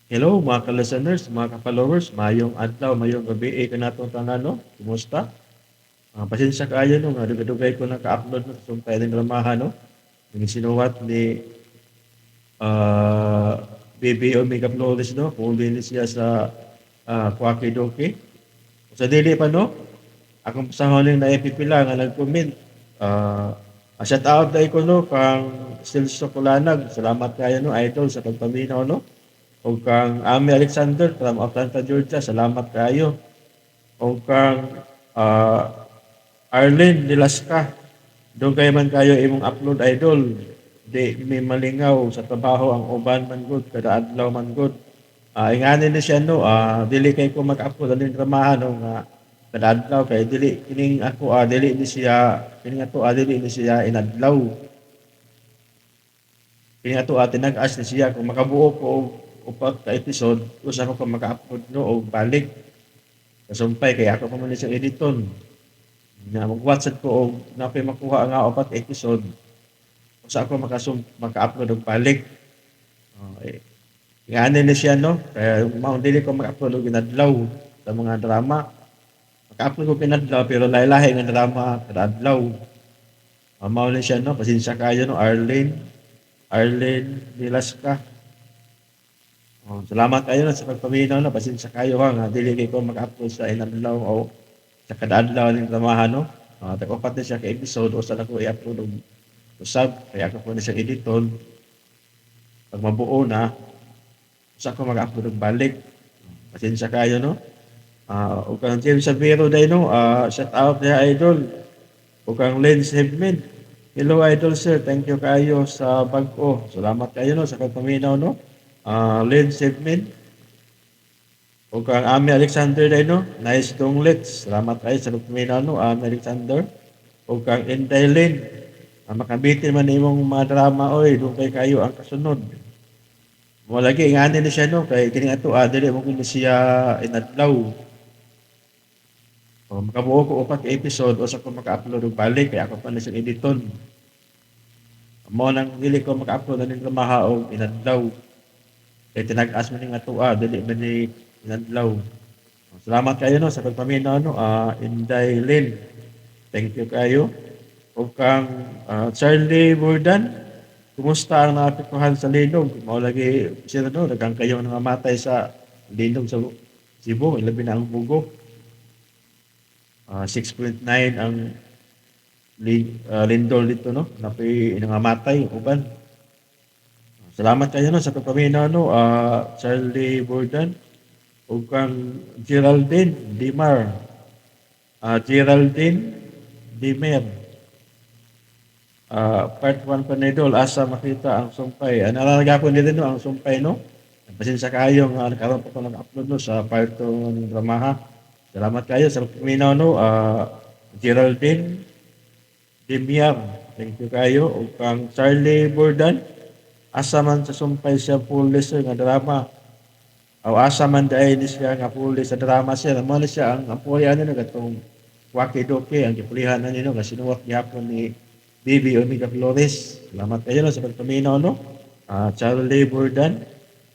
Hello mga ka-listeners, mga ka-followers, mayong adlaw, mayong gabi eh, kanatong tanan no. Kumusta? Pasensya kaayo no nga dugay-dugay ko naka-upload no sa sumpay ning dramaha no. Yung sinuwat ni Baby Omega Flores no, puli ni siya sa Kwaki Doki. Sa dili pa no, akong pasahon ning naipipila nga nag-comment. Shout out dai ko no kang Celso Culanag. Salamat kayo no idol sa pagpaminaw no. O kang Ami Alexander from Atlanta, Georgia. Salamat kayo. O kang Arlene Dilasca. Dugay man kayo imong upload idol. Di may malingaw sa trabaho ang uban man gud kada adlaw man gud. Ingani ni siya no, dili kay ko mag-upload aning dramahan no nga kada adlaw kay dili kining ako dili ni siya kining ato dili ni siya inadlaw. Kining ato tinag-as ni siya kung makabuo ko og upat ka episode usa ko ka maka-upload no og balik. Kasumpay kay ako pa man ni siyang editon. Nga mag-watch sad ko og napay makuha nga upat episode usa ako maka-upload og balik. Ingani ni siya no, kaya mao dili ko mag-upload og inadlaw sa mga drama. Maka-upload ko inadlaw pero lahi-lahi nga drama kada adlaw. Mao ni siya no, pasensya kayo no Arlene Velasca. Oh, salamat kayo no, sa pagpaminaw no, pasensya kayo ha nga dili kay ko mag-upload sa inadlaw o sa kada adlaw ning dramahan no. Tag-upat ni siya ka episode usa na ko i-upload og usab kaya ako po ni siyang editon. Pag mabuo na usa ko mag-upload og balik. Pasensya kayo no. Ug kang James Sabero day no, shout out niya idol. Ug kang Lens Hebman. Hello idol sir, thank you kayo sa bag-o. Salamat kayo no sa pagpaminaw no. Lens Hebman. Ug kang Ami Alexander day no, nice donglets. Salamat kayo sa pagpaminaw no, Ami Alexander. Ug kang Inday Lynn. Makabitin man imong mga drama oy, dugay kayo ang kasunod. Mo lagi ingani ni siya no kay kini ato dili mo kini siya inadlaw. O, makabuo ko upat ka episode usa ko maka-upload og balik kay ako pa ni siyang editon. Mao nang dili ko maka-upload aning dramaha og inadlaw. Kay tinag-as man ning ato dili man ni inadlaw. Salamat kayo no sa pagpaminaw no, Inday Lynn. Thank you kayo. Ug kang Charlie Burdan, kumusta ang naapektuhan sa linog? Mao lagi sila no, daghang kayo nangamatay sa linog sa Cebu, ilabi na ang Bugo. 6.9 ang lindol dito no, napoy nangamatay uban. Salamat kayo no sa pagpaminaw no, Charlie Burdan ug kang Geraldine Dimar. Geraldine Dimer. Part 1 pa ni Idol, asa makita ang sumpay. Nalalaga po nila no, ang sumpay no. Pasensya kayo nga karon pa ko nag-upload no sa part 2 ng dramaha. Salamat kayo sa pagpaminaw no, Geraldine Demiar. Thank you kayo. Ug kang Charlie Burdan, asa man sa sumpay siya pulis nga drama. Aw asa man daay ni siya nga pulis sa drama siya. Mo ni siya ang pulihan nino katong Waki Doki ang gipulihan na nino nga sinuwat gihapon ni Bibi Omega Flores. Salamat kayo no sa pagpaminaw no. Charlie Burdan.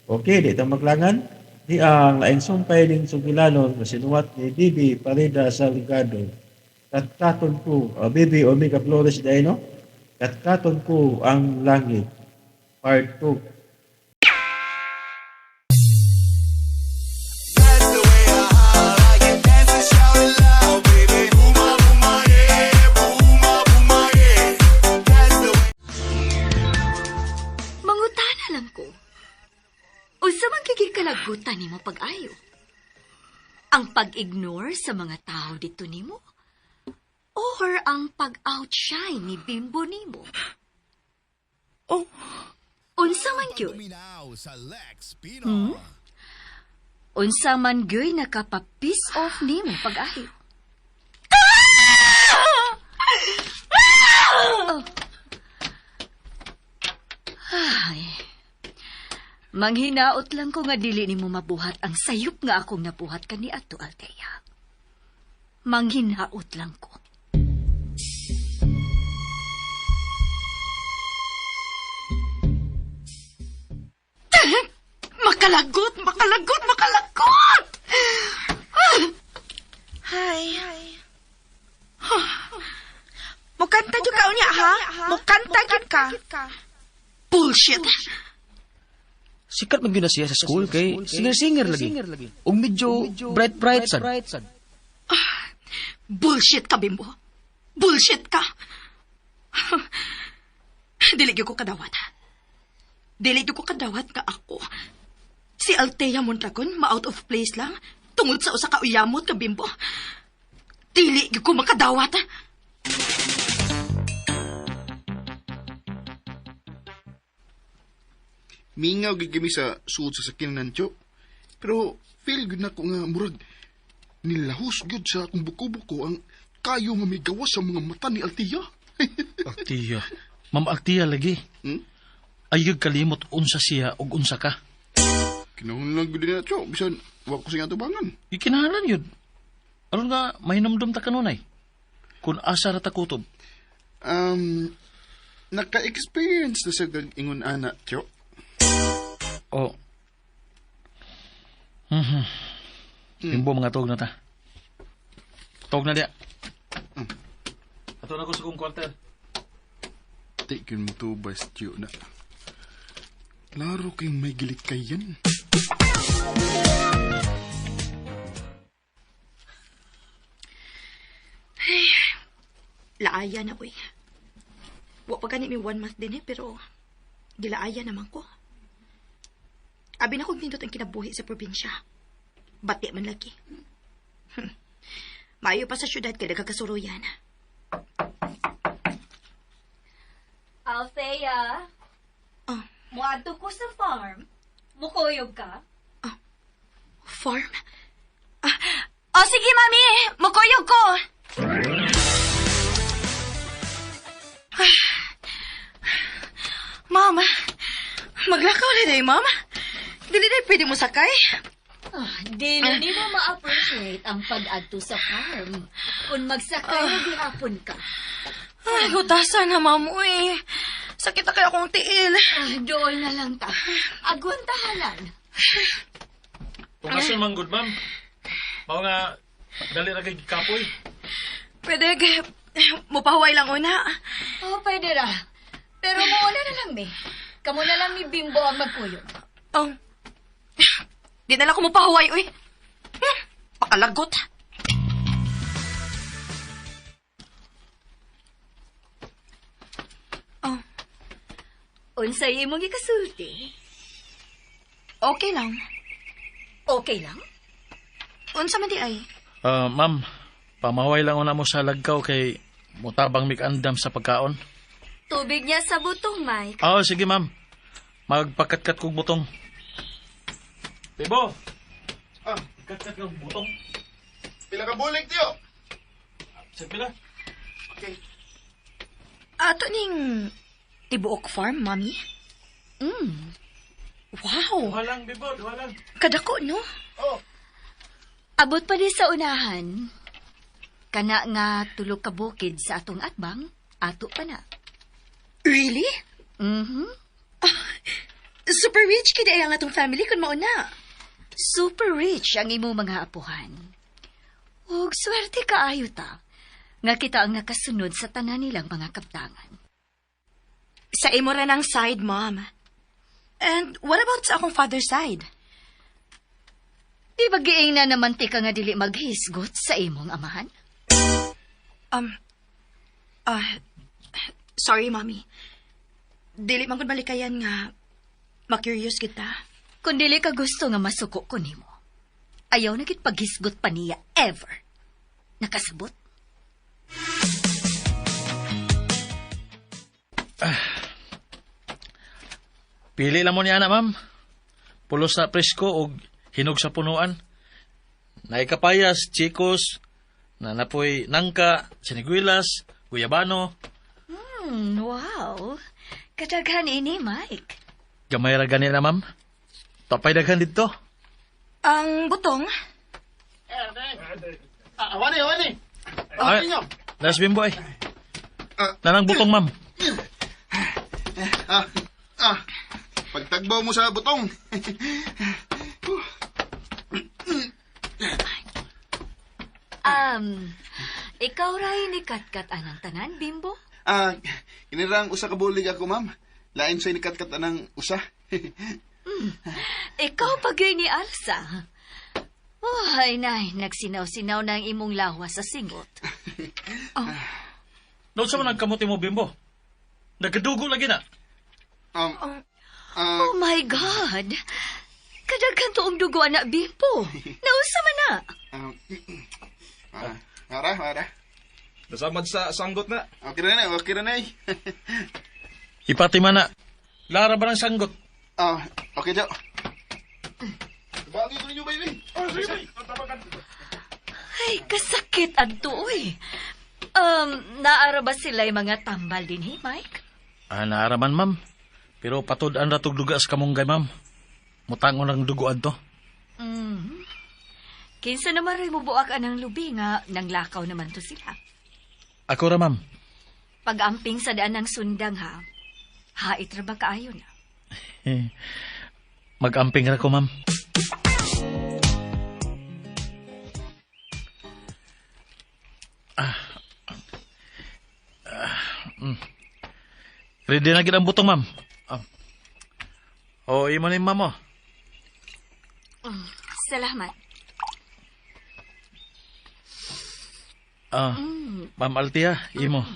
Okay, di ta maglangan. Di ang laing sumpay ning sugilanon nga sinuwat ni Bibi Parida Salgado. Katkaton ko, Bibi Omega Flores day no. Katkaton ko ang langit. Part 2. That's the way I holler, like it, dance and shout it loud, baby. Booma, booma, yeah. Booma, booma, yeah. That's the way. Mangutana lang ko. Unsa man kay kalagutan nimo pag-ayo? Ang pag-ignore sa mga tao dito nimo? Or ang pag-outshine ni Bimbo nimo? Oh. Unsa man gyud? Unsa man gyud nakapa-piss off nimo pag-ayo? Oh. Ay. Manghinaot lang ko nga dili nimo mabuhat ang sayop nga akong nabuhat kaniadto, Althea. Manghinaot lang ko. Makalagot, makalagot, makalagot! Hi. Mukanta jud ka unya ha? Mukanta jud ka. Bullshit. Sikat man gyud na siya sa school kay singer-singer lagi. Ug medyo bright-bright sad. Bullshit ka, Bimbo. Bullshit ka. Dili gyud ko kadawat. Dili gyud ko kadawat nga ako. Si Althea Mondragon, ma-out of place lang. Tungod sa usa ka uyamot ka, Bimbo. Dili gyud ko makadawat. Mingaw gid kami sa suod sa sakyanan, Tiyo. Pero feel gud nako nga murag nilahos gud sa akong buko-buko ang kayo nga may gawas sa mga mata ni Althea. Althea. Ma'am Althea lagi. Hmm? Ayog kalimot unsa siya ug unsa ka. Kinahanglan gud na, Tiyo. Bisan wa ko sa atubangan. Ikinahanglan yun. Aron nga mahinumdum ta kanunay. Kung asa ra ta kutob. Naka-experience na sa kag ingon ana, Tiyo. O. Mhm. Bimbo, mga tuog na ta. Tuog na diya. Ato na ko sa kong kwarter. Di gyud mo tubas, Tiyo na. Klaro kayong may gilit kayan. Laaya na, uy. Wa pa gani mi 1 month din eh, pero gilaaya naman ko. Abi na kog nindot ang kinabuhi sa probinsya. Bati man lagi. Maayo pa sa syudad kay nagkakasuruyan. Althea, Oh. muadto ko sa farm. Mukuyog ka? Farm? Ah, oh, sige, Mami! Mukuyog ko! Ah. Mama, maglakaw na day, Mama. Dili day pwede mo sakay. Ah, dili ni mo ma-appreciate ang pag-adto sa farm. Kung magsakay na gihapon ka. Ay, hutasan na, Ma'am, uy. Sakit na kaya akong tiil. Ah, dool na lang ta. Agwantahalan. Tungason man gud, ma'am. Mao nga dali ra kay kapoy. Pwede, mupahuway lang una. Oh, pwede ra. Pero muuna na lang, me. Kamo na lang ni Bimbo ang magkuyog. Oh. Di na lang ako mupahuway, uy. Pakalagot. Oh, Unsay imong gikasulti? Okay lang. Okay lang? Unsa man di ay? Ah, ma'am, pamahuway lang una mo sa lagkaw kay mutabang mig-andam sa pagkaon. Tubig niya sa butong, Mike. Oo, sige, ma'am. Magpakatkat kog butong. Bimbo! Ah. Katkat kog butong. Pila ka bulig, Tiyo? Sa pila? Okay. Ato ning tibuok farm, Mami? Wow! Duha lang, Bimbo, duha lang. Kadako, no? Oh, Abot pa ni sa unahan. Kana nga tulo ka bukid sa atong atbang, ato pa na. Really? Mhm. Super rich kid ay ang atong family kung mauna. Super rich ang imong mga apuhan. Ug swerte kaayo ta nga kita ang nakasunod sa tanan nilang mga kaptangan. Sa imo ra ng side, Mom. And what about sa akong father's side? Di ba giing na naman ti ka nga dili maghisgot sa imong amahan? Sorry, Mommy. Dili man gud malikayan nga ma-curious kita. Kung dili ka gusto nga masuko ko nimo, ayaw na gid paghisgot pa niya ever. Nakasabot? Pili lang mo niya na, ma'am. Pulos na presko og hinog sa punuan. Naikapayas, chikos, na napoy nangka, siniguelas, guyabano. Wow. Kadaghan ini, Mike. Gamay ra gani na, ma'am. Tapay daghan dito. Ang butong, Ah, awani, awani. Ay, Nas Bimbo ay. Ah. Nanang butong, ma'am. Ah, ah. Pagtagbaw mo sa butong. Ikaw ray ni Katkat anang tanan, Bimbo? Ah, kinirang usa ka bulig ako, ma'am. Lain sa inikatkat anang usa. Ikaw pagay ni Alsa. Oh, ay nay, nagsinaw-sinaw na ang imong lawas sa singot. Noon sa man nagkamuti mo, Bimbo? Nagkadugo lagi na. Um, ah, Oh my God! Kadaghan toong dugo, anak Bimbo. Nausa man na. um, ah, ara, ara. Nasamad sa sanggot na. Okay na na, okay na na. eh. Ipati man na. Lara ba ng sanggot? Ah, okay, Jo. Bagay ko ninyo, baby. Oh, sige, bay. Ay, kasakit adto, uy. Naara ba sila yung mga tambal din, hey, Mike? Ah, naaraman, ma'am. Pero patud-an ra tog duga sa kamunggay, ma'am. Mutangon ang duguan to. Mm. Kinsa naman rin mubuak anang lubi nga nanglakaw naman to sila. Ako ra, ma'am. Pag-amping sa daan ng sundang ha, hait ra ba kaayo na? Eh, mag-amping ra ko, ma'am. Ah. Ah, mm. Ready na gid ang butong, ma'am. Ah. Oh, imo ni ma'am, oh. Salamat. Ah, Ma'am Altia, imo.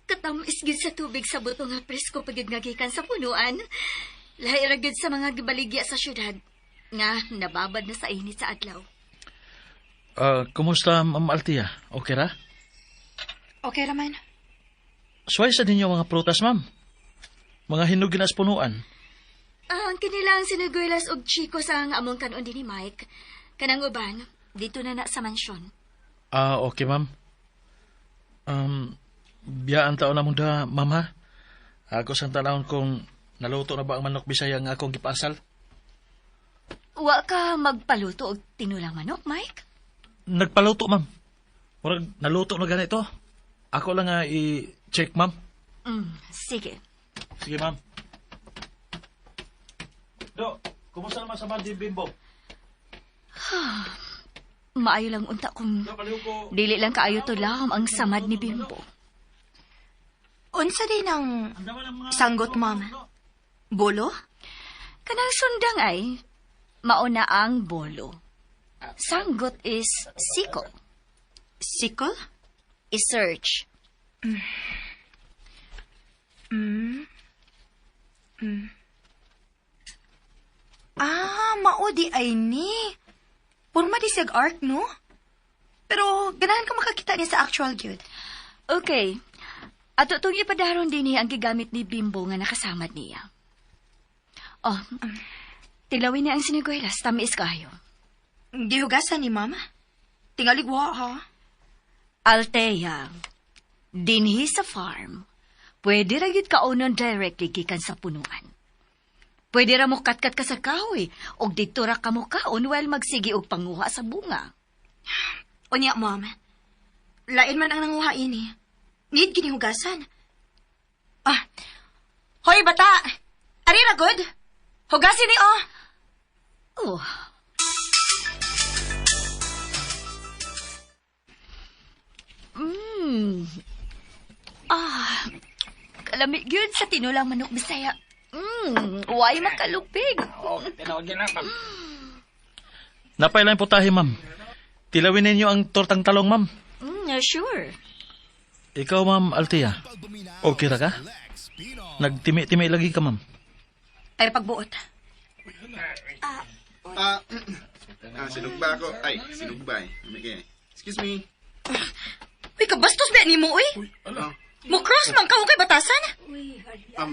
Katamis gid sa tubig sa buto nga presko pagid nga gikan sa punuan. Lahi ra gid sa mga gibaligya sa syudad nga nababad na sa init sa adlaw. Ah, kumusta, Ma'am Altia? Okay ra? Okay raman. Suway sa ninyo mga prutas, ma'am. Mga hinog na sa punuan. Ah, ang kinilang siniguelas og chiko sa ang among kanon din ni Mike. Kanang uban, dito na na sa mansyon. Ah, okay, ma'am. Biyaan taon na munda, ma'am, ha? Ako sang tanawon kung naluto na ba ang manok bisaya nga akong gipasal. Wa ka magpaluto og tinulang manok, Mike? Nagpaluto, ma'am. Murag, naluto na ganito. Ako lang nga i-check, ma'am. Sige. Sige, ma'am. Do, kumusta naman sa Mandi Bimbo? Maayo lang unta kung Do, baliw ko. dili lang kaayo to lang ang samad ni Bimbo. Unsa din ang sanggot, ma'am? Bolo? Kanang sundang ay mauna ang bolo. Sanggot is siko. Sickle? I-search. Ah, mao di ay ni. Purma di siyag arc, no? Pero ganahan ka makakita niya sa actual gyud. Okay. Ato tong ipadaron din ang gigamit ni Bimbo nga nakasamad niya. Oh, tilawin niya ang siniguelas, tamis kayo. Gihugasan ni mama. Tingali wa ha. Altea, dinhi sa farm, pwede ra gyud kaonon directly gikan sa punuan. Pwede ra mo katkat ka sa kahoy, og didto ra ka mo kaon while magsigi og panguha sa bunga. Unya, ma'am. Lain man ang nanguha ini. Need gini hugasan. Ah. Hoy, bata! Ari ra good? Hugasin ni oh. Oh. Ah, kalami gyud sa tinulang manok Bisaya. Why makalupig? Napailan putahe, ma'am. Tilawin ninyo ang tortang talong, ma'am. Sure. Ikaw, ma'am Altia. Okay ra ka? Nagtimi-timi lagi ka, ma'am. Ay pagbuot. Ah, ah, sinugba ako. Ay, sinugba eh. Okay. Excuse me. Uy, kabastos ba nimo uy? Mo cross man ka kay batasan?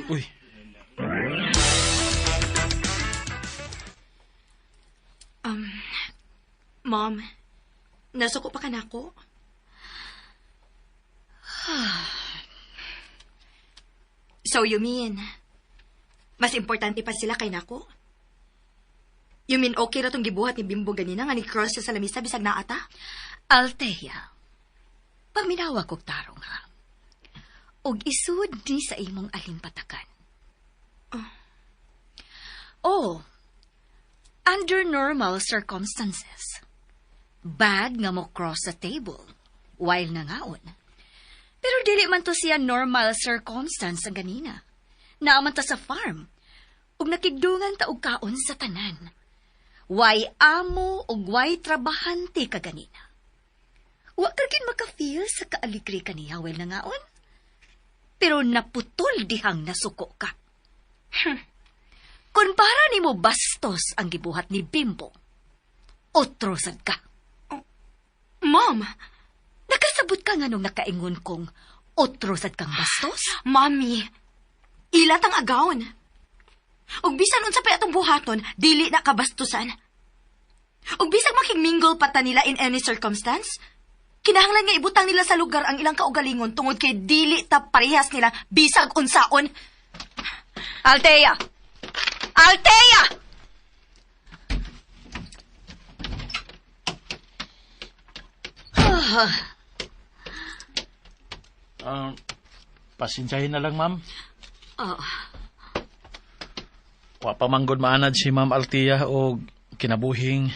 Uy, Mom, nasuko pa ka nako. So you mean, mas importante pa sila kay nako? You mean okay ra tong gibuhat ni Bimbo ganina nga ni cross siya sa lamisa bisag naata? Althea, paminawa kog tarong ha. Og isud ni sa imong alimpatakan. Oh, under normal circumstances, bad nga mo cross the table while nangaon. Pero dili man to siya normal circumstance ang ganina. Naa man ta sa farm, ug nakigdungan ta og kaon sa tanan. Way amo ug way trabahante ka ganina. Wa ka gid maka-feel sa kaaligri kaniya while nangaon. Pero naputol dihang nasuko ka. Kung para nimo bastos ang gibuhat ni Bimbo, otro sad ka. Mom! Nakasabot ka nga nung nakaingon kong otro sad kang bastos? Mami, ilat ang agawon. Ug bisan unsa pa atong buhaton, dili na kabastusan. Ug bisag makigmingle pa ta nila in any circumstance, kinahanglan nga ibutang nila sa lugar ang ilang kaugalingon tungod kay dili ta parehas nila bisag unsaon. Althea! Althea! Pasensyahin na lang, ma'am. Oh. Wa pa manggod maanad si Ma'am Althea og kinabuhing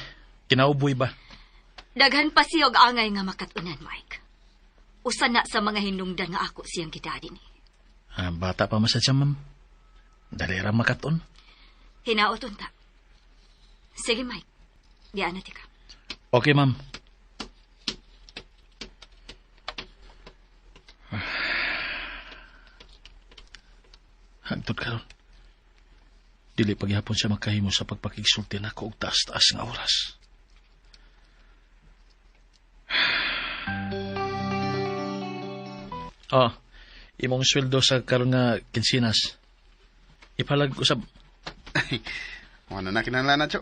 kinauboy ba? Daghan pa siya og angay nga makatunan, Mike. Usa na sa mga hinungdan nga ako siyang gidadi ni. Ah, bata pa man sad siya, ma'am. Dali ra makaton. Hinaot unta. Sige, Mike. Diyan na ka. Okay, ma'am. Hangtod karon. Dili paghapon siya makahimo sa pagpakigsulti nako og taas-taas nga oras. Oh, imong sweldo sa karon nga kinsinas. Ipalag usab. Wala na kinahanglan na, Cho.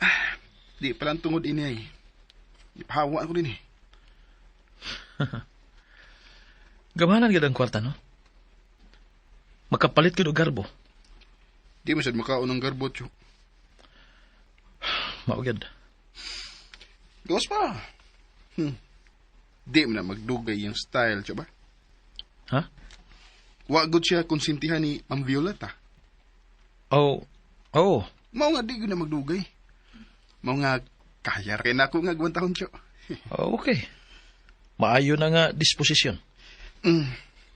Ah, di pa lang tungod ini ay. Ipahawa ko din eh. Gamanan gid ang kwarta, no? Makapalit gid og garbo. Di man sad makaon ng garbo, Cho. Mao gyud. Gawas pa. Di man na magdugay yung style, Cho ba? Ha? Wa gud siya konsintihan ni Ma'am Violeta. Oh, oh. Mao nga di gud na magdugay. Mao nga kaya rin ako nga gwantahon, Cho. Oh, okay. Maayo na nga disposisyon.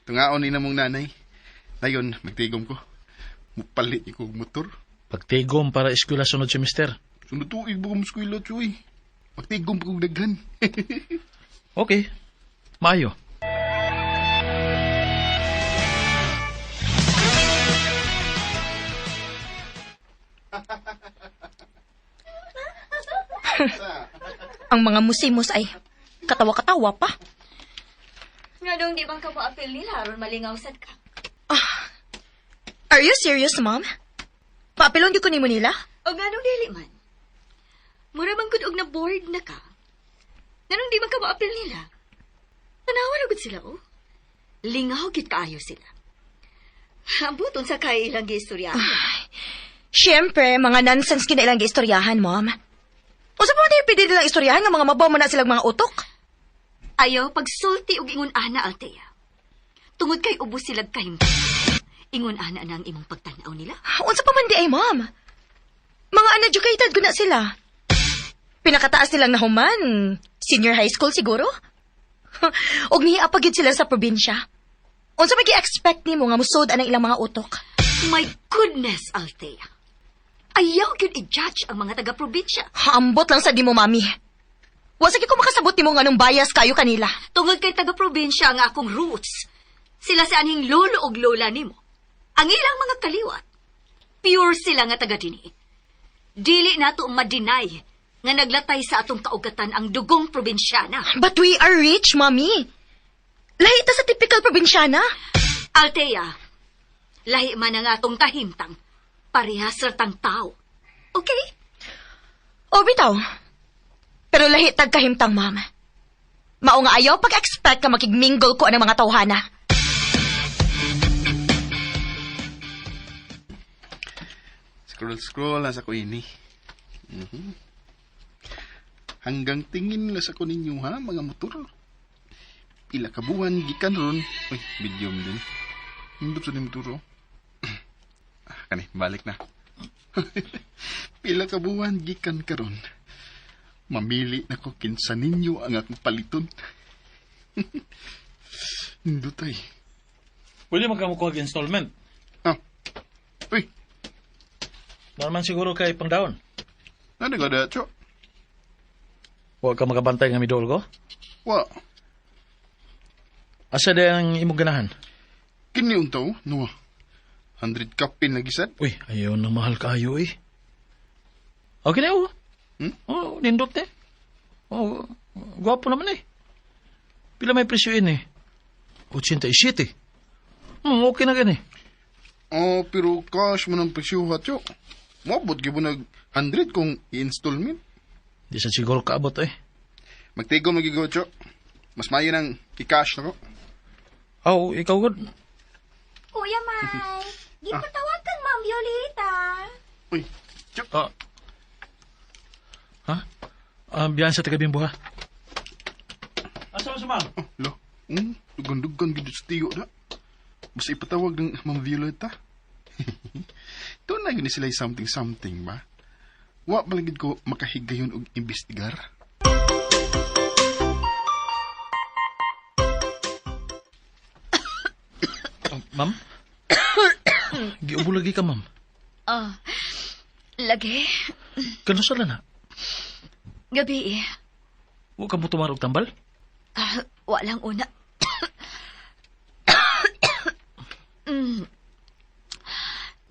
Tungaon ni namong nanay. Dayon, magtigom ko. Mupalit ko og motor. Pagtigom para eskwela sunod semester. Sunod tuig ba kong eskwela, Choy? Magtigom pa kong daghan. Okay. Maayo. Ang mga musimos ay katawa-katawa pa. Nganong di bang ka moapil nila aron malingaw sad ka? Are you serious, Mom? Paapilon gyud ko nimo nila? O nganong dili man? Mura man gud og na bored na ka. Nganong di man ka moapil nila? Tanawa na gud sila, oh. Lingaw gid kaayo sila. Ambot unsa kay ilang giistoryahan. Siyempre, mga nonsense kina ilang giistoryahan, Mom. Unsa pa man tayo pwede nilang istoryahan nga mga mabaw man na silang mga utok? Ayaw pagsulti og ingon ana, Althea. Tungod kay ubos silag kahimtang. Ingon ana na ang imong pagtan-aw nila. Unsa pa man di ay, Mom? Mga uneducated guna sila. Pinakataas nilang nahuman, senior high school siguro. Og nihiapa gyud sila sa probinsya. Unsa may gi-expect nimo nga musod anang ilang mga utok? My goodness, Althea. Ayaw gyud i-judge ang mga taga-probinsya. Ambot lang sa di mo, Mami. Wa sa ko makasabot nimo nganong bias kayo kanila. Tungod kay taga-probinsya ang akong roots. Sila sa anhing lolo og lola nimo. Ang ilang mga kaliwat. Pure sila nga taga dinhi. Dili nato ma-deny nga naglatay sa atong kaugatan ang dugong probinsyana. But we are rich, Mami. Lahi ta sa typical probinsyana. Althea, lahi man ang atong kahimtang. Parehas ra tang tao. Okay? O bitaw. Pero lahi tag kahimtang, Ma'am. Mao nga ayaw pag-expect ka makigmingle ko ang mga tawhana. Scroll, scroll lang sa ko ini. Hanggang tingin la sa ko ninyo ha, mga motor. Pila ka buwan gikan ron. Uy, video mo din. Hindot sa ni motor oh. Ah, kani, balik na. Pila ka buwan gikan karon. Mamili na ko kinsa ninyo ang akong paliton. Hindot ay. Pwede man ka mo kuhag installment. Ah. Uy, Norman siguro kay pangdaon. ano ka da, Cho? Wa ka makabantay nga midol ko. Wa, Asa di ang imong ganahan? kini untaw, no. 100 kapin lagi sad. Uy, ayaw na mahal kaayo eh. Okay na oh. Hmm? Oh, nindot eh. Oh, gwapo naman eh. Pila may presyo yun eh. 87. Okay na gani. Oh, pero cash man ang presyo ha, Cho. Moabot gyud mo nag 100 kung i-installment. Di sa siguro kaabot eh. Magtigom lagi ko, Cho. Mas maayo nang i-cash na ko. Oh, ikaw gud. Kuya Mike, gipatawag kang Ma'am Violeta. Uy, Cho. Ah. Ha? Biyan sa taga Bimbo ha. Asa mo sa ma'am? Oh, lo. Dugan-dugan gid sa tiyo na. Basta ipatawag ng Ma'am Violeta. Doon na yun sila something-something ba? Wa palagid ko makahigayon og imbestigar. Oh, ma'am? Giubo lagi ka, ma'am. Ah, lagi. Kano sala na? Gabi eh. Wa ka mo tumarog tambal? Ah, walang una.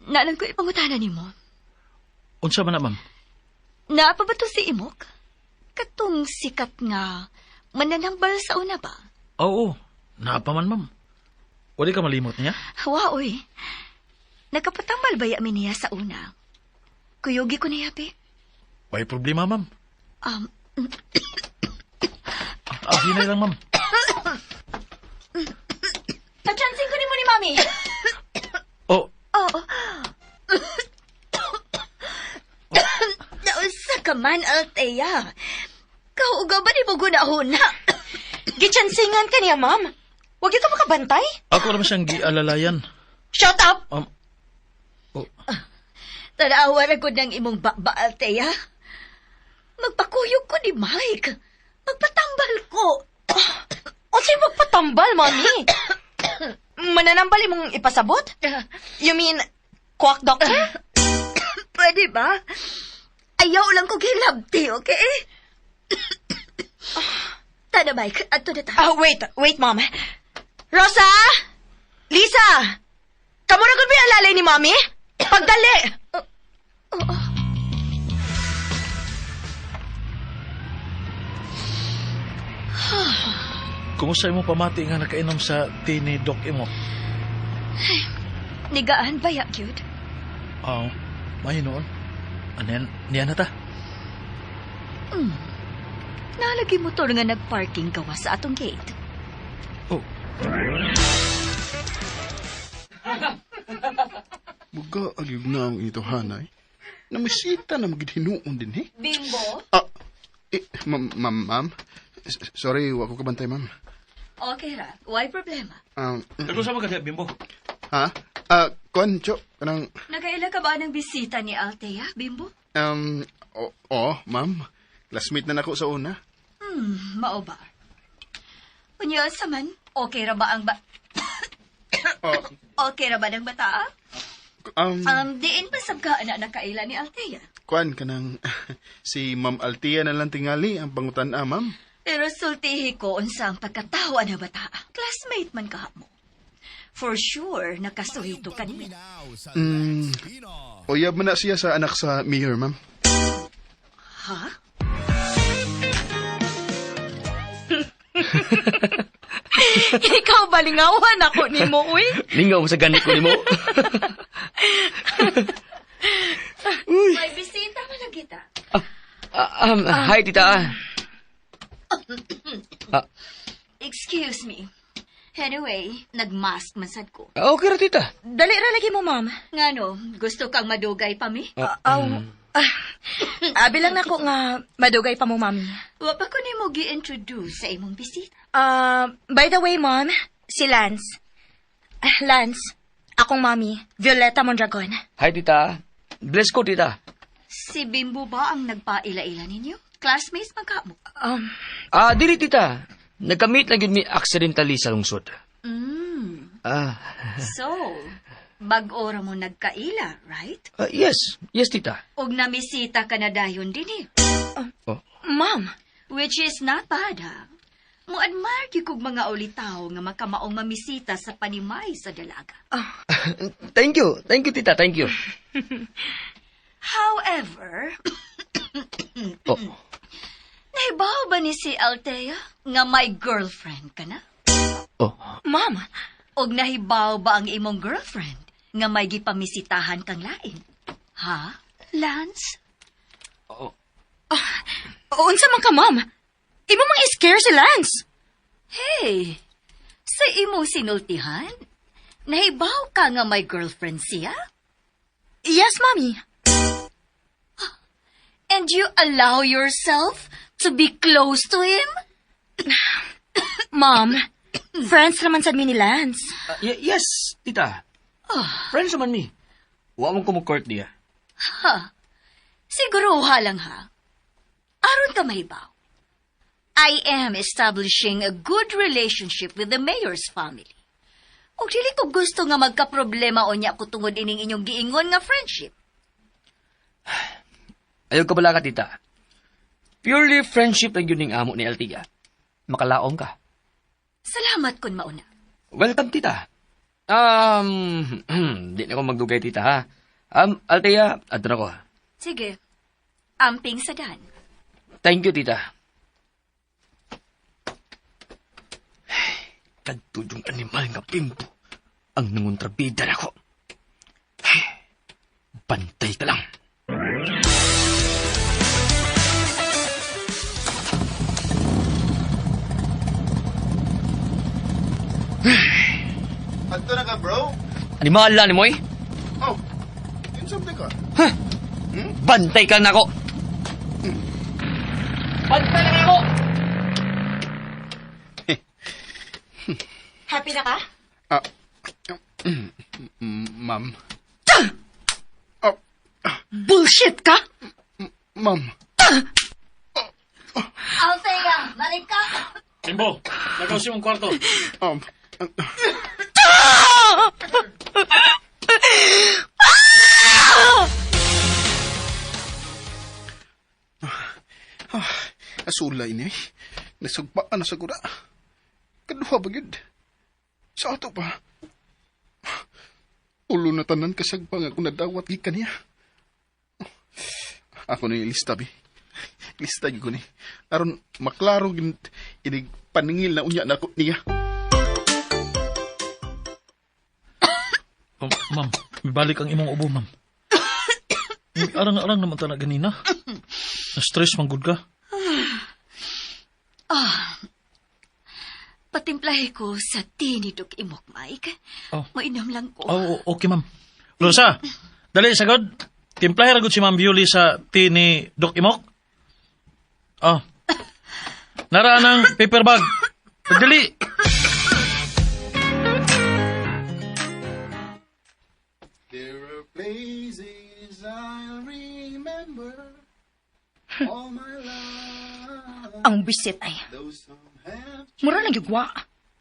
Naalam ko ipangutana nimo. Unsa man na, ma'am? Naa pa ba to si Imok? Katong sikat nga mananambal sa una ba? Oo, naa pa man, ma'am. Wali ka malimot niya? Wa, oy. Nagkapatambal ba mi niya sa una? Kuyugi ko niya, be. Way problema, ma'am. Hinay lang, ma'am. Pachancing ko nimo ni Mami. Oh, Oo. Nausa ka man, Althea. Kauga ba ni mo gunahuna? Gichansingan ka niya, ma'am. Wag ka makabantay. ako naman siyang gialalayan. Shut up! Oh, Tanawa ra gud ng imong baba, Althea. Magpakuyog ko ni Mike. Magpatambal ko. Unsay magpatambal, Mami? Mananambal imong ipasabot? You mean, quack doctor? Pwede ba? Ayaw lang ko gilabti, okay? Tana, Mike. Ato na ta. Ah, wait, wait, Mom. Rosa! Lisa! Kamu na gud ba yung alalay ni Mami? Pagdali! Oo. Kumusta imo pamati nga nakainom sa tea ni Doc imo? Nigaan ba ya, cute? Oo, may noon. Anen, niya na ta. Nalagi motor nga nagparking gawas sa atong gate. Oh, Buga agyog na ang ito hanay. Namisita na magid hinuon din eh. Bimbo? Ah, eh, ma'am, ma'am, ma'am. Sorry, wa ko kabantay, ma'am. Okay ra. Why problema? Tago sa mga Bimbo. Ha? Ah, kuan, Cho, kanang, Nakaila ka ba ng bisita ni Althea, Bimbo? Oo, ma'am. Classmate na nako sa una. Mao ba? Unya sa man, okay ra ba ang ba... Oh, Okay ra ba ng bata? Diin pa sab ka na nakaila ni Althea. Kuan, kanang, si Ma'am Althea na lang tingali ang pangutan-a, ma'am. Pero sultihi ko unsa ang pagkatawa na bata. Classmate man ka mo. For sure, nakasuhito ka niya. Uyab man na siya sa anak sa mayor, ma'am. Ha? Ikaw balingawan ako nimo, uy. Lingaw mo sa ganit ko nimo. May bisita man lang kita. Hi, tita. Excuse me. Anyway, nagmask man sad ko. Okay ra, tita. Dali ra lagi mo, ma'am. Ngano, gusto kang madugay pa mi? Aw, Abi lang nako nga madugay pa mo, Mami. Wa pa ko nimo gi-introduce sa imong bisita. By the way, Mom, si Lance. Ah, Lance, akong mami, Violeta Mondragon. Hi, tita. Bless ko, tita. Si Bimbo ba ang nagpaila-ila ninyo? Classmates man ka mo? Dili, tita. Nagkamit lang yun mi accidentally sa lungsod. Ah, So, bag-ora mo nagkaila, right? Yes. Yes, tita. Og namisita ka na dayon din eh. Oh. Ma'am, Which is not bad, ha? Mo-admire gyud kog mga ulitaw nga makamaong mamisita sa panimay sa dalaga. Thank you. Thank you, tita. Thank you. However, Oh. nahibaw ba ni si Althea nga may girlfriend ka na? Oh. Ma'am, Og nahibaw ba ang imong girlfriend nga may gipamisitahan kang lain? Ha, Lance? Oh. unsa man ka, ma'am? Imo mang scare si Lance. Hey, sa imong sinultihan, nahibaw ka nga may girlfriend siya? Yes, Mommy. And you allow yourself to be close to him? Mom, friends naman sad mi ni Lance. Yes, tita. Friends naman mi. Wa man ko mo-court diya. Ha? Siguro lang ha. Aron ka mahibaw. I am establishing a good relationship with the mayor's family. Og dili ko gusto nga magkaproblema unya ko tungod ining inyong giingon nga friendship. Ayaw ka bala ka, tita. Purely friendship lang yun ning amo ni Althea. Makalaom ka. Salamat kun mauna. Welcome, tita. Di na ko magdugay, tita, ha? Althea, adto na ko. Sige. Amping sa dan. Thank you, tita. Kadto yung animal nga Bimbo ang nangontrabida nako. Bantay ka lang. Adto na ka, bro? Animal lang ni Moy. Oh, yun something ka. Bantay ka nako. Bantay lang ako. Happy na ka? Ma'am. Oh, Bullshit ka? ma'am. Althea, balik ka! Bimbo, lagaw si mong kwarto. Asulay ni. Nasugpaan na sa kura. Kaduha ba gyud? Sa ato pa. Ulo na tanan kasagpa nga kung nadawat gikan niya. Ako na yung lista, bi. Lista gyud ko ni. Aron maklaro gin inig paningil na unya na ako niya. Oh, ma'am, balik ang imong ubo, ma'am. Arang-arang naman ta na ganina. Na-stress man gud ka. Patimplahe ko sa tea ni Doc Imok, Mike. Oh. Mainom lang ko. Oh, okay, ma'am. Rosa, dali, sagod. Timplahe ra gud si Ma'am Yuli sa tea ni Doc Imok. Oh. Nara ng paper bag. Dali. There are places I'll remember all my life. Ang bisit ay. Though some have Mura lang yugwa.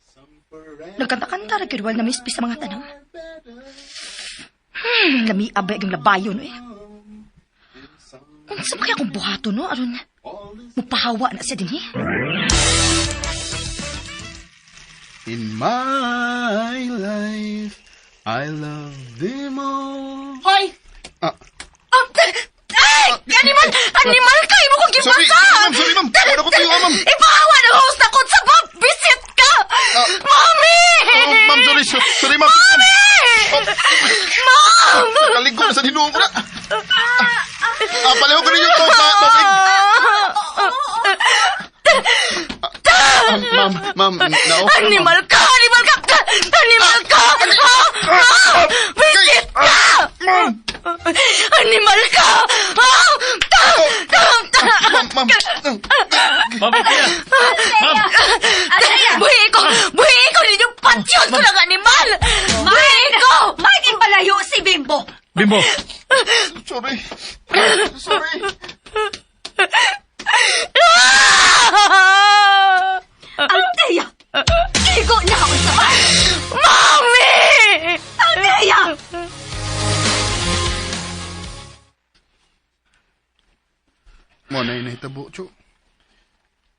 some forever Nagkanta-kanta ra gyud while namispi sa mga tanom. better. Lami abay yung labayon eh. Unsa man kaya akong buhaton no aron mupahawa na siya dinhi? In my life, I love them all. Hoy! Ah. Ah, ay! Animal! Animal ka! Imo kong Sorry, gibasa! sorry ma'am, sorry ma'am. Wala ko tuyo, ma'am. Ipahawa ng host ako sa bab! Bisit ka! Mami! Oh, ma'am, sorry, sorry ma'am. Mami! Ma'am! Kaligo na sa hinuon ko na. Paliho ko ninyo to sa tubig. Ma'am, ma'am, no. Animal ka! Animal ka! Animal ka! Ah! Bisit ka! Ma'am! Animal ka! Ah! Ma'am. Ma'am Althea! Ma'am! Althea! Buhi ko! Buhi ko ninyo! Patyon ko ng animal! Buhi ko! Mike, ipalayo si Bimbo! Bimbo! Sorry. Sorry. Althea! Igo na ako sa Mami! Althea! Mo na inahitabo, Cho.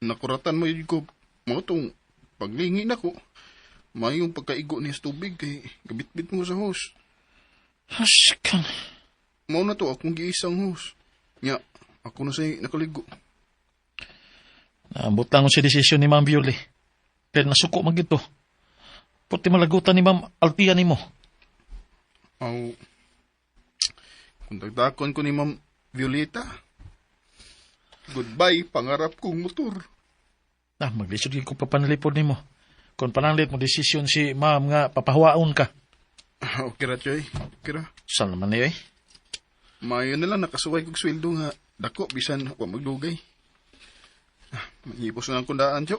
Nakuratan mo yun ko. Mo tong paglingi na ko. Mayong pagkaigo niya sa tubig kay gabitbit mo sa hose. Askan. Mao na to akong giisang hose. Nya, ako na sa'y nakaligo. Naambot lang sa desisyon ni Ma'am Violi. Pero nasuko man gito. Puti malagutan ni Ma'am Althea nimo. Aw, kung dagdakon ko ni Ma'am Violeta. Goodbye, pangarap kong motor. Ah, maglisod gyud ko papanalipod nimo. Kung pananglit mo desisyon si Ma'am nga papahawaon ka. Ah, okay ra, Choy. Okay ra. Saan naman niyo eh? Mayo na lang nakasuway kog sweldo nga dako bisan wa magdugay. Ah, Mangipos na lang kong daan, Cho.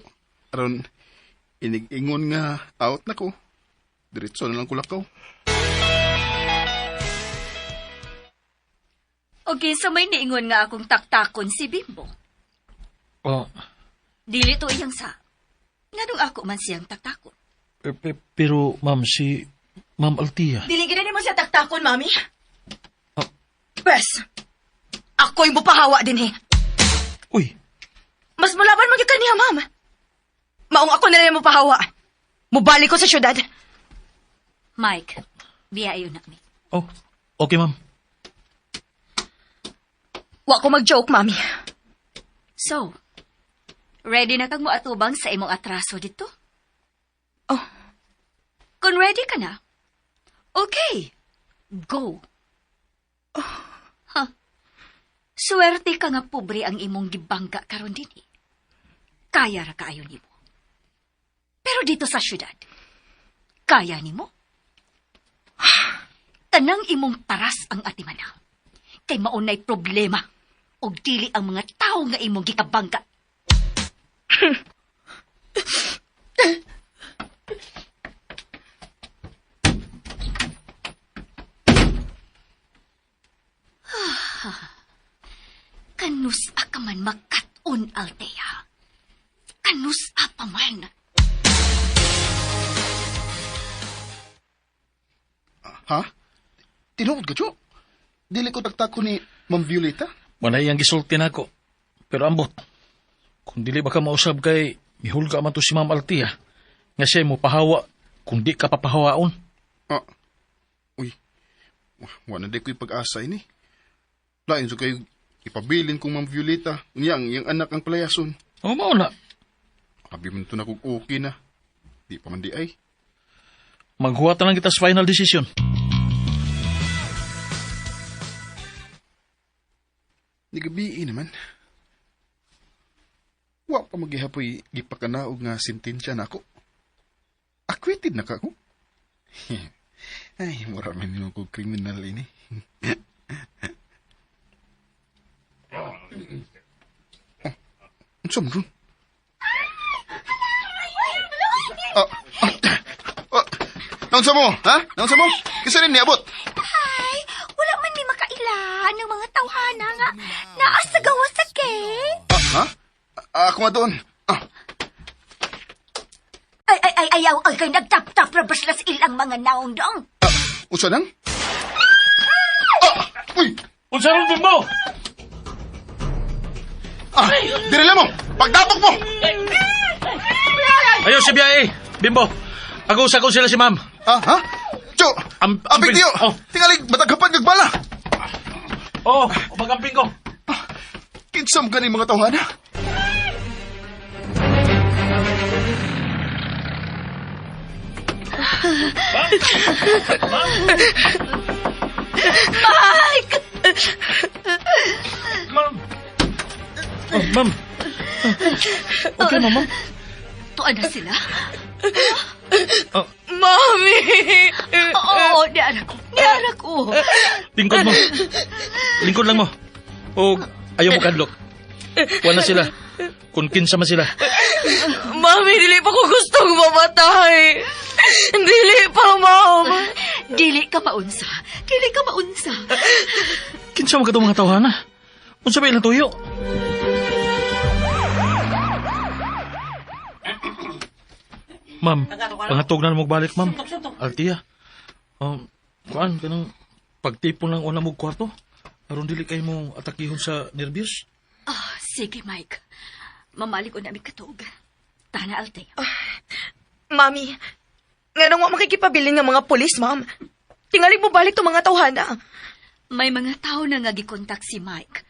Aron inig-ingon nga out na ko. Diretso na lang ko lakaw. Okay, so may niingon nga akong taktakon si Bimbo. Oh, Dili to iyang sa. Nganong ako man siyang taktakon. pero Ma'am, si Ma'am Althea. Dili gina nimo siya taktakon, Mami. Oh. Pwes, ako'y mupahawa din eh. Uy, Mas malaban magyud kaniya, ma'am. Maong ako na lang mupahawa. Mubalik ko sa syudad. Mike, biyayo na mi. oh, okay ma'am. Wa ko mag-joke, Mami. So, ready na kang moatubang sa imong atraso dito? Oh. Kung ready ka na, okay, go. Ha? Swerte ka nga pobre ang imong gibangga karon dinhi. Kaya ra kaayo nimo. Pero dito sa syudad, kaya nimo? Tanang imong taras ang atimana. Kay maunay problema og dili ang mga tawo nga imong gikabangga. Kanus a ka man makat-on, Althea. Kanus a pa man. Ha? Tinuod ka, Cho? Dili ko tagtako ni Ma'am Violeta? Wala iyang gisulti nako. Pero ambot, kung dili ba ka mausab kay mihulga man to si Ma'am Althea. Nga siya mo pahawa kung di ka papahawaon. Ah. Uy. Wa na di ko'y pag-asa ini. Lain so kayo ipabilin kong Ma'am Violeta. Unya ang iyang anak ang palayason. O mao na. Abi man to na kung okay na. Di pa man di ay. Maghuwat na lang kita sa final decision. Ni gabi naman. Wa pa magihapoy gipakanaog nga sentensya nako. Acquitted na ka ko. Ay, mura man nimo kog kriminal ini. Oh, unsa man ron? Ah, ah, ah, naunsa mo, ha? Naunsa mo? Kinsa rin niabot? Ay, wala man mi makaila ng mga tawhana nga naa sa gawas sa cake. Ah, ha? Ah, ako nga doon. Ah, Ay, ay, ay, ayaw, ay, kay nagtap-tap ra basla sa ilang mga naong dong. ah, unsa nang? Ah, uy! Unsa ron Bimbo? Ah, dire mo! Pagdapok mo! Ayaw si biyahe. Bimbo. Ako sa sila si Ma'am. Ah, ha? Cho! Amping Amping tiyo! Oh. Tingali, mataghapan kag bala! Oh, magamping ko. Kinsam gani mga tawhana? Mike! Ma'am. Oh, ma'am. Okay, ma'am. ma'am. Tuan na sila. Mami! Oo, niara ko. Niara ko. Lingkod mo. Lingkod lang mo. O ayaw mo kadlok. Wala sila. Kung kinsa man sila. Mami, dili pa ko gustong mamatay. Dili pa, ma'am. Dili ka maunsa. Dili ka maunsa. Kinsa man katong mga tawhana? Unsa ba ilang tuyo? Ma'am, pangatog na mo balik, ma'am. Altia. Kuan kanang pagtipon lang una mo kwarto. Aron dili kay mo atakihon sa nervyos. Oh, sige, Mike. Mamalig ko namin katuog. Tana, Altea. Mami, nganong wa makikipabilin ng mga pulis, ma'am? Tingali mo balik tong mga tawhana. May mga tao na nga gikontak si Mike.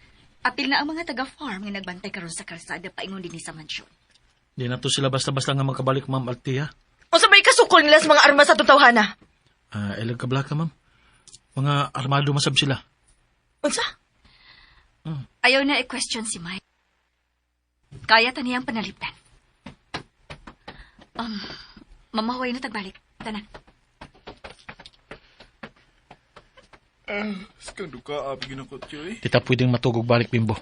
Apil na ang mga taga-farm nga nagbantay karon sa kalsada paingon dinhi sa mansyon. Di na to sila basta-basta nga makabalik, ma'am Altia. Unsa may kasukol nila sa mga armas sa atong tawhana? Ah, ilag ka blaka, ma'am. Mga armado masab sila. Unsa? Ayaw na i-question si Mike. Kaya ta niyang panalipdan. Mamaway na tagbalik. Tana. Sikang duka, abi ginako, Choy. Di ta pwedeng matugog balik, Bimbo.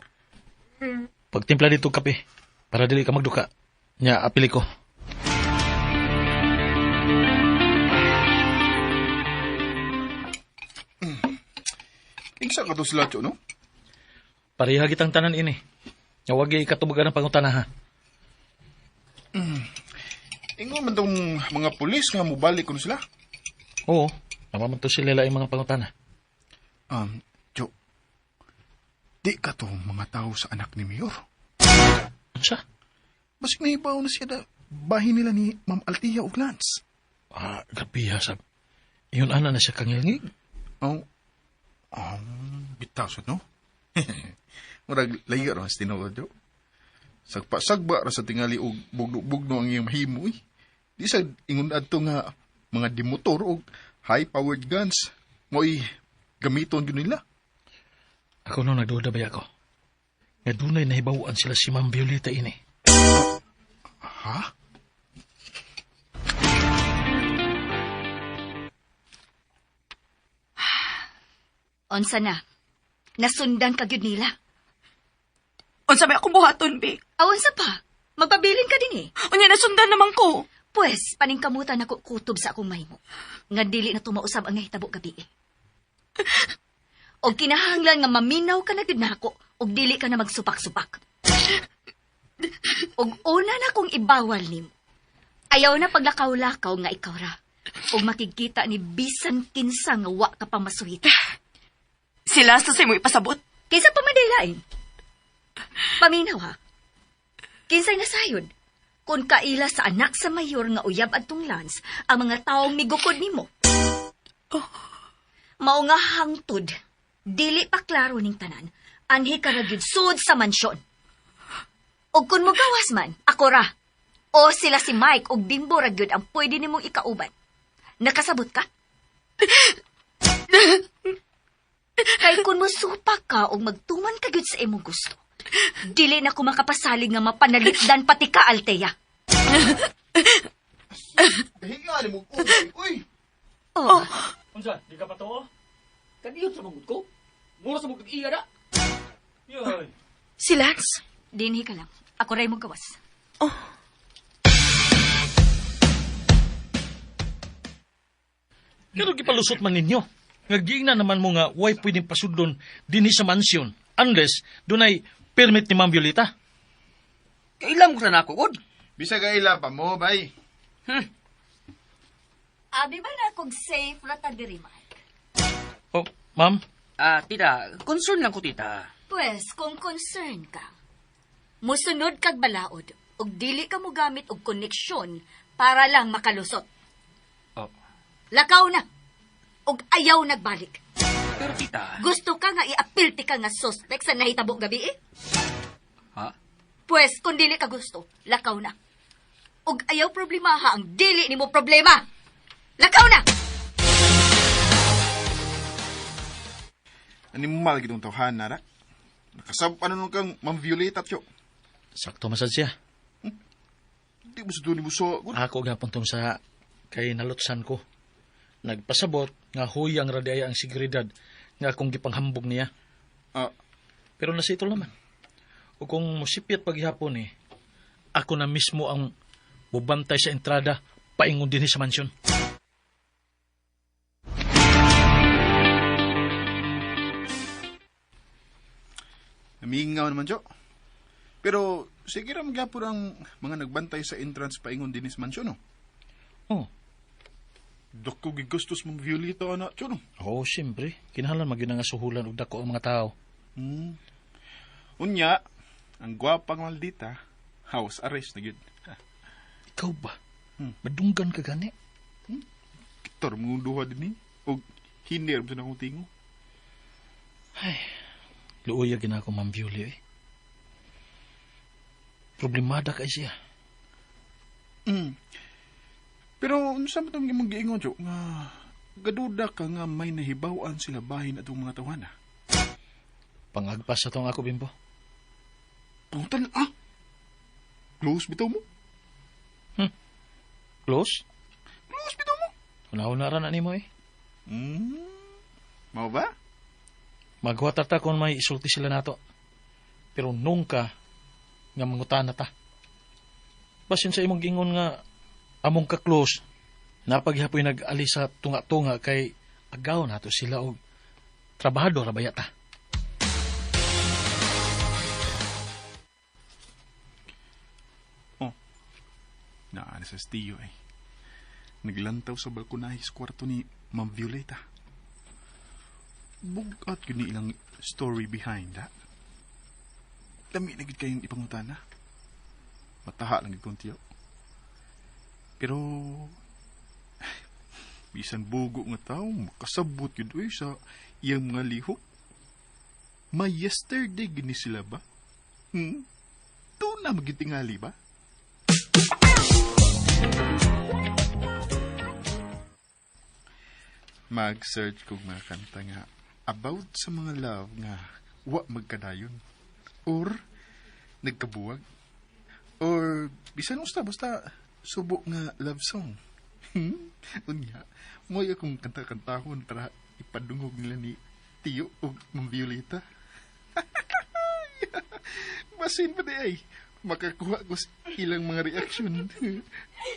Pagtimpla dito kape, para dili ka magduka. Nya, apili ko. Kinsa ka to sila, Choy, no? Pareha kitang tanan ini. Nga wag ikatubagan ang pangutana ha. Ingon man tong mga pulis nga mubalik kuno sila. Oo, naman to sila laing mga pangutana. Cho, di ka to mga tao sa anak ni Mayor. Unsa? Basig nahibaw na siya da bahin nila ni Ma'am Altia og Lance. Ah, grabe ha, sab. Iyon ana na siya kangilngig. Oh, oh, bitaw sad, no? Murag layo ra sa tinuod, Jo. Sagpa-sagba ra sa tingali og bugno-bugno ang iyang mahimo, eh. Di sa ingon adto nga mga dimotor og high-powered guns mo'y gamiton gyud nila. Ako no, nagduda ba ako? Nga dunay nahibawan sila si Ma'am Violeta ini. Ha? Unsa na? Nasundan ka gyud nila. Unsa may akong buhaton, bi? Awan sa pa. Magpabilin ka din eh. Unya nasundan naman ko. Pwes, paningkamutan ako kutob sa akong mahimo. Nga dili na tumausab ang nahitabo gabi eh. Og kinahanglan nga maminaw ka na gyud nako og dili ka na magsupak-supak. Og una na kong ibawal nimo. Ayaw na paglakaw-lakaw nga ikaw ra. Og makikita ni bisan kinsa nga wa ka pa masuhita. Sila sa mo ipasabot. Kaysa pa man lain. Paminaw ha. Kinsay nasayod. Kung kaila sa anak sa mayor nga uyab adtong Lance, ang mga taong migukod nimo. Mao nga hangtod, dili pa klaro ning tanan, anhi ka ra gyud sud sa mansyon. Og kun mogawas man, ako ra. O sila si Mike og Bimbo ra gyud ang pwede nimong ikauban. Nakasabot ka? Kay kun mosupak ka og magtuman ka gyud sa imong gusto, dili na ko makapasalig nga mapanalipdan pati ka, Altea. Hinga ni mo, uy, uy. Oh. Unsa, di ka pa to? Kaniyot sa manggod ko? Mura sa mong iya na. Yoy. Si Lance? Dinhi ka lang. Ako ray mo gawas. Oh. Pero gipalusot man ninyo. Nga giingna naman mo nga way pwedeng pasudlon dinhi sa mansyon unless dunay permit ni Ma'am Violeta. Kailam ko na ako, god. Bisag kaila pa mo, bay. Abi ba na kog safe ra ta diri, Mike? Oh, ma'am, Ah, tita, concern lang ko, tita. Pwes, kung concern ka, musunod kag balaod ug dili ka mogamit og koneksyon para lang makalusot. Oh. Lakaw na ug ayaw nagbalik. Pero tita, Gusto ka nga iapilti ka nga suspect sa nahitabo gabi eh? ha? Pwes, kung dili ka gusto, lakaw na. Ug ayaw problema ha, ang dili nimo problema. Lakaw na! Animal gitong tawhan na ra. Nakasab ano nung kang Ma'am Violeta, Cho. sakto masad siya. Di mo sa doon ni mo sa good. Ako gapon tong sa kay nalutsan ko. Nagpasabot nga huyang ra diay ang seguridad nga akong gipanghambog niya. Ah, Pero nasitol naman. O kung musipyat paghihapon eh, ako na mismo ang bubantay sa entrada paingon dinhi sa mansyon. Namingaw naman, Jo. Pero sige ra magyapon ang mga nagbantay sa entrance paingon dinis mansyon, no? Oh. Dako gigastos mong Violeta ana, Jo, no? Oo, siyempre. Kinahanglan magyud na nga suhulan og dako ang mga tao. Unya, ang gwapang maldita, house arrest na gyud. Ikaw ba? Madunggan ka gani? Kitor mong duha din eh. Og hinir sa akong tingo. Luoya gina ako, Ma'am Violy, eh. Problemada kay siya. Pero unsa man tong imong giingon, Jo, nga gaduda ka nga may nahibaw-an sila bahin atong mga tawana. Pangagpas sa tong ako, Bimbo. Pangutan ah. Close bitaw mo. Close? Close bitaw mo. Una-una ra na nimo eh. Mao ba? Maghuwatar ta kung may isulti sila nato. Pero nungka nga mangutana ta. Basin sa imong gingon nga among ka-close, napaghapoy nag-ali sa tunga-tunga kay agaw nato sila og trabahador ra baya ta. Naa na sa stiyo eh. Naglantaw sa balkonahe sa kwarto ni Ma'am Violeta. Bugat yun ni ilang story behind that. Lami na gid kayong ipangutana. Mataha lang gid kong tiyo. Pero bisan bugo nga tao, makasabot yun uy, sa iyang mga lihok. May yesterday gini sila ba? Tuna magitingali ba? Mag-search kog mga kanta nga about sa mga love nga wa magkadayon or nagkabuwag or bisan usta basta subo nga love song. Unya, mo'y akong kanta-kantahon para ipadungog nila ni Tiyo o Ma'am Violeta. Basin pa di ay makakuha ko sa ilang mga reaksyon.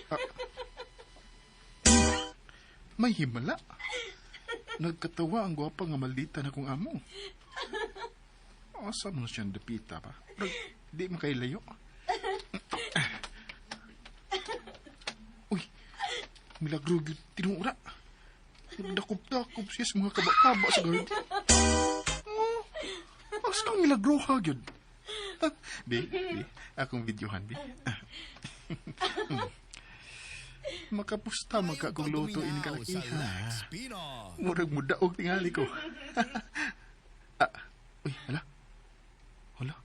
Ah. May himala. Nagkatawa ang gwapa nga maldita na kong amo. Asa mo na siyang dapita ba? Pero di makailayo. Uy, milagro gyud tinuura. Nagdakop-dakop siya sa mga kaba-kaba sa garden. Oh, asa kang milagro ha gyud? Bi, bi, akong videohan, bi. Makapusta magka kong luto ini kalakiha. Murag mudaog tingali ko. Ah, uy, hala. Hala.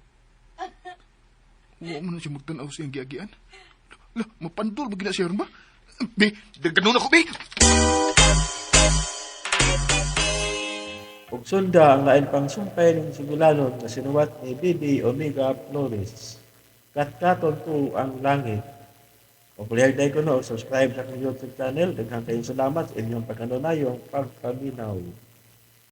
Wa man na siya magtan-aw sa iyang giagian. Hala, mapandol ba gina siya ron ba? Bi, ganun ako, bi! Ug sunda ang lain pang sumpay ning Singulanon nga sinuwat ni Bibi Omega Flores. Katkaton ko ang langit. Kung palihag ko no, subscribe sa akong YouTube channel. Daghang kayong salamat sa inyong pagkanunayong pagpaminaw.